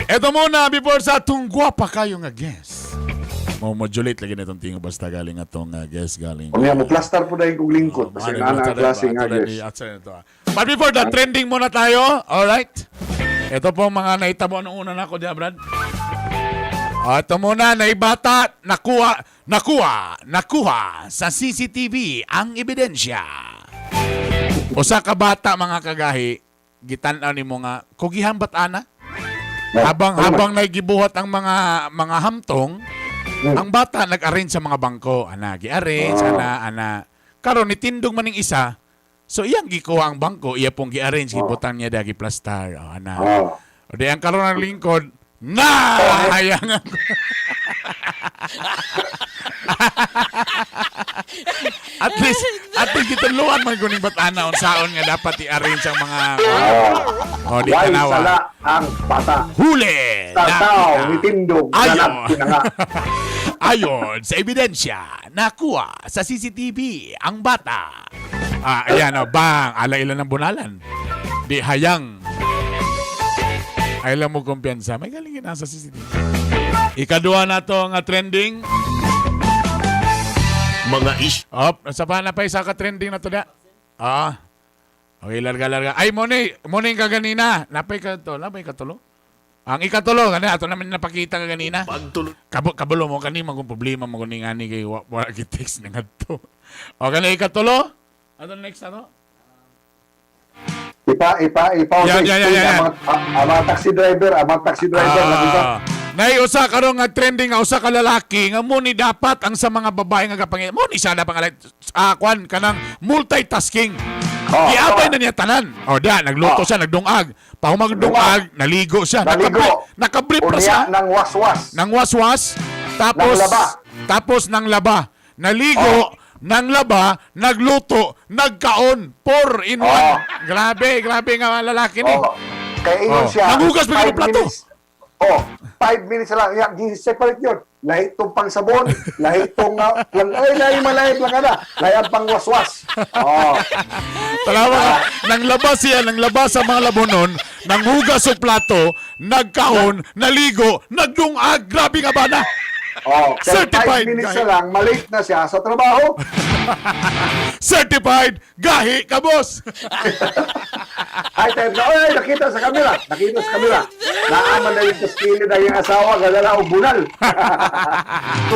Ito muna, before sa atong gwapa kayo nga guest. Mo modulate lagi na itong tingo basta galing atong guest galing. Unya mo plaster po dahil kong lingkod. Kasi Ano, na ang klase nga guest. But before that, trending muna tayo. Alright? Ito po mga naitabo. Anong una na ako diya, Brad? Ah, ito muna, naibata, nakuha, nakuha, nakuha sa CCTV ang ebidensya. Usa ka bata, mga kagahi, gitan-aw nimo nga kugihan bat ana? Oh, Habang ano man? habang nagibuhat ang mga hamtong, ang bata nag-arrange sa mga bangko. Ana, gi-arrange, ana, ana. Karon nitindog maning isa. So iyang gikuha ang bangko, iya pong gi-arrange, gibutang niya dagi plastar. Oh, ana. O di ang karon ang lingkod, na hayang at least gituluan man kuning batana unsaon nga dapat i-arrange ang mga Oh, di Why tanawa. sala ang bata. Huli! Sa tao, Nakita. ni tindog, Ayon. ganap kinanga. Ayon sa ebidensya, nakuha sa CCTV ang bata. Ah, ayan oh, bang, ala ilan ng bunalan. Di hayang. Ay lang mo kumpiyansa, may galing na sa CCTV. Ikaduha na to nga trending. Mga is Op, nasa pa na pa isa ka trending na to da. Ah. Okay, larga larga. Ay mo ni, mo ni kaganina. Napay ka to, napay ka tulo. Ang ikatulo, gani ato naman napakita kaganina. Pagtulo Kabo kabalo mo kani magong problema mo kuning ani kay wa, wa text na ngadto. O kani ikatulo. Ano next ano? Ipa, ipa, ipa. Yan, yan, yan, yan, Ang mga, ang mga taxi driver, ang mga taxi driver, nakita. Ah, nay usa karon nga trending nga usa ka lalaki nga mo ni dapat ang sa mga babae nga gapangit. Mo ni siya na pangalan kwan kanang multitasking. Oh, Giabay oh. na niya tanan. O da, nagluto siya, nagdungag. Pahumagdungag, naligo siya. Naligo. Nakabrief na Unya siya. ng waswas. Nang waswas, tapos Nang laba. tapos nang laba. Naligo, nang laba, nagluto, nagkaon, 4 in 1. Oh. Grabe, grabe nga lalaki ni. Oh. Kaya ingon Oh. siya. Nanghugas pa 5 yung plato. minutes. Oh, 5 minutes lang. Ya, gi-separate yun. Lahi itong pang sabon, lahi itong lang, ay, lahi malay lang ka na. Lahi ang pang waswas. Oh. Talawa ka, nang laba siya, nang laba sa mga labonon, nanghugas og plato, nagkaon, naligo, nagdungag, grabe nga ba na? Oh, kaya Certified 5 minutes gahi. na lang, malate na siya sa trabaho. Certified gahi ka, boss. Ay, tayo na, ay, nakita sa camera. Nakita sa camera. Naaman na yung taskili na yung asawa, galala o bunal.